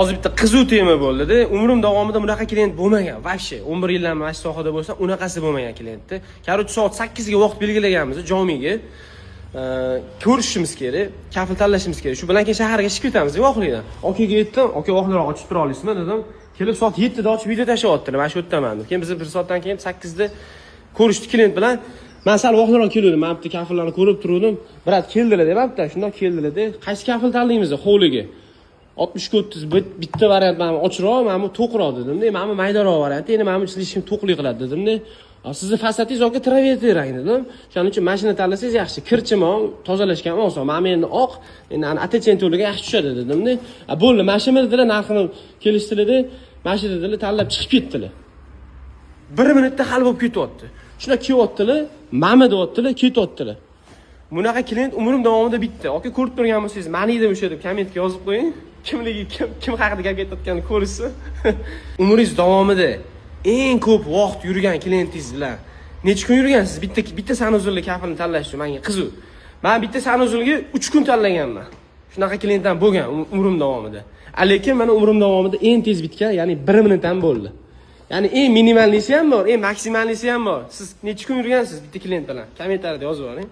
Hozir bitta qiziq tema bo'ldi-da. Umrim davomida bunaqa klient bo'lmagan. Вообще 11 yildan mana shu sohada bo'lsam, unaqasi bo'lmagan klientni. Короче, soat 8 ga vaqt belgilaganmiz jomiga. Ko'rishishimiz kerak, kafil tanlashimiz kerak. Shu bilan keyin shaharga chiqib ketamiz voqelidan. Okaga aytdim, "Aka, vaqtliroq ochib tura olasizmi?" dedim. Kelib soat 7 da ochib video tashlayaptilar. Mana shu yerdaman deb. Keyin biz bir soatdan keyin 8 da ko'rishdik klient bilan. Man sal vaqtliroq keluvdim, man bitta kafillarni ko'rib turuvdim. Брат, keldilar deb, bitta shundoq keldilar-da. Qaysi kafil tanlaymiz hovliga? 60 ga 30 bitta variant, mana bu ochiqroq, mana bu to'qroq dedimda, mana bu maydaroq varianti, endi mana bu слишком to'qlik qiladi dedimda. "Sizni fasadingiz, aka, travertin rang", dedim. Shuning uchun mashina tanlasangiz yaxshi, kirchimon, tozalashga ham oson. Mana bu endi oq, endi ana отечественный to'liga yaxshi tushadi dedimda. "Bo'ldi, mana shumi", dedilar, narxini kelishdilar, mana shu dedilar, tanlab chiqib ketdilar. Bir minutda hal bo'lib ketyapti. Shunda kelyaptilar, "Mami", deyaptilar, ketyaptilar. Bunaqa klient umrim davomida bitta. Aka, ko'rib turgan bo'lsangiz, "Mani edim o'sha" deb kommentga yozib qo'ying. Kimligi, kim, kim haqida gap ketayotganini ko'rishsin. Umringiz davomida eng ko'p vaqt yurgan klientingiz bilan necha kun yurgansiz? Bitta bitta санузел li kafilni tanlash uchun menga qiziq. Men bitta санузел ga 3 kun tanlaganman. Shunaqa klient ham bo'lgan umrim davomida. Lekin mana umrim davomida eng tez bitgan, ya'ni 1 minut ham bo'ldi. Ya'ni eng минимальный si ham bor, eng максимальный si ham bor. Siz necha kun yurgansiz bitta klient bilan? Kommentariyada yozib yuboring.